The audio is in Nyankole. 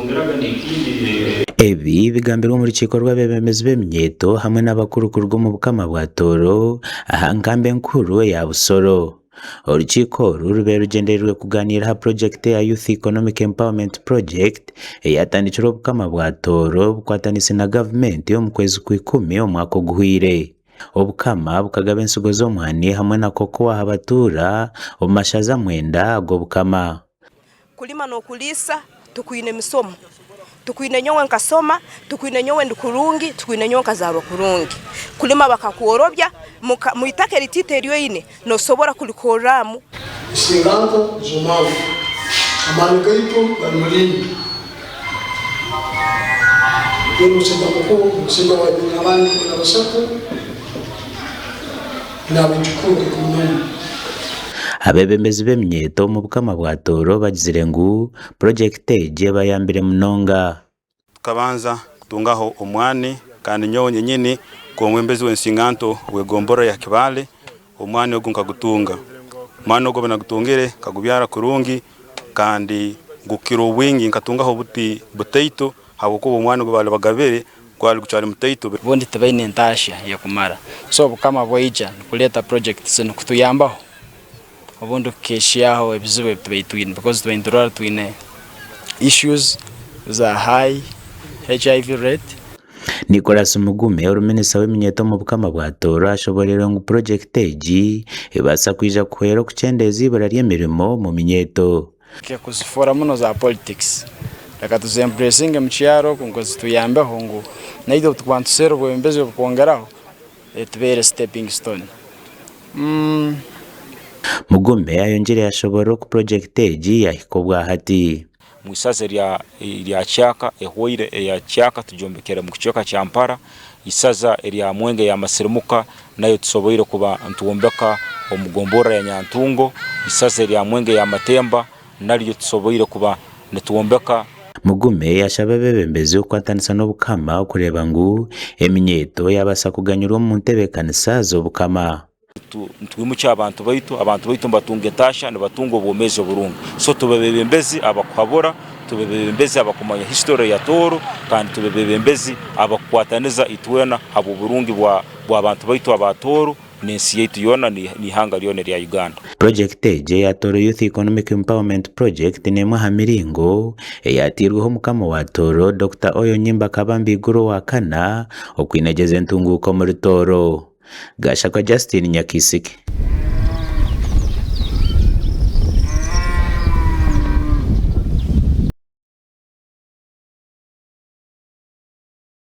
Ntungiraga n'ekindi. Ebi bigambirwe omu rukiiko rw'abeebembezi b'eminyeeto hamwe n'abakuru kuruga omu Bukama bwa Tooro aha nkambi enkuru eya Busoro. Orukiiko oru rubaire rugyendereirwe kugaaniira aha purogyekiti eya Youth Economic Empowerment Project eyatandikirwe Obukama bwa Tooro bukwataniise na gavumenti omu kwezi Kwikumi omwaka oguhweire. Obukama bukagaba ensigo z'omwani hamwe na cocoa aha batuura omu mashaza mwenda ag'Obukama. Kulima n'okuliisa tukwine emisomo, tukwine nyowe nkasoma, tukwine nyowe ndi kurungi, tukwine nyowe nkazaarwa kurungi. Kulima bakakworobya mu itaka eritiito eri oine nosobora kulikorramu. Ensinganto z'omwana, Amaani gaitu gari muriimwe. Ndi omusaija mukuru, omusaija wa nyina abaana 13 n'abaijukuru 11. Abeebembezi b'eminyeeto omu Bukama bwa Tooro bagizire ngu purogyekiti egi ebayambire munonga. Tukabanza kutungaho omwani kandi nyowe nyenyini nk'omwebembezi w'ensinganto w'egomborora ya Kibaale, omwani ogu nkagutunga. Omwani ogu obu nagutungire nkagubyara kurungi kandi gukira obwingi nkatungaho obuti butaito habwokuba omwani ogu baali bagabire gwali gukyali mutaito. Obundi tibaine entaahya y'okumara so Obukama bwaija nikureeta projects zinu kutuyambaho obundi kukehyaho ebizibu ebi tubaire twine because tubaire niturwara twine issues za high HIV rate. Nicholas Mugume ori minisita w'eminyeeto omu Bukama bwa Tooro ashoboreire ngu purogyekiti egi ebaasa kwija kuhwera okukyendeeza eibura ry'emirimo omu minyeeto. Reka kuzifoora muno za politics reka tuzi embracinge mukyaro oku ngu zituyambeho ngu naitwe obutukuba nituseera obwebembezi obukwongeraho etubeere stepping stone. Mugume ayongyire yashoborora oku purogyekiti egi yahika obwahati. Omu isaza erya Kyaka ehwaire eya Kyaka tugyombekere omu kicweka kya Mpara, isaza erya Mwenge eya Masirimuka nayo tusoboire kuba nitwombeka omu gomborora ya Nyantungo, isaza erya Mwenge eya Matemba naryo tusoboire kuba nitwombeka. Mugume yashaba abeebembezi okukwatanisa n'Obukama okureeba ngu eminyeeto yaabaasa kuganyirwa omu ntebeekanisa z'Obukama. Nitwimukya abantu baitu, abantu baitu nibatunga entaasha, nibatunga obwomeezi oburungi. So tube bebembezi abakuhabura, tube bebembezi abakumanya history ya Tooro kandi tube bebembezi abakukwataniza itwena habw'oburungi bw'abantu baitu aba Tooro n'ensi yaitu yoona n'eihanga ryona erya Uganda. Purojekiti egi eya Tooro Youth Economic Empowerment Project n'emwe aha miringo eyateirweho Mukama wa Tooro, Dokita Oyo Nyimba Kabamba Iguru Owakana okwinegyeza entunguuka omuri Tooro. Gashakwa Justine Nyakisiki.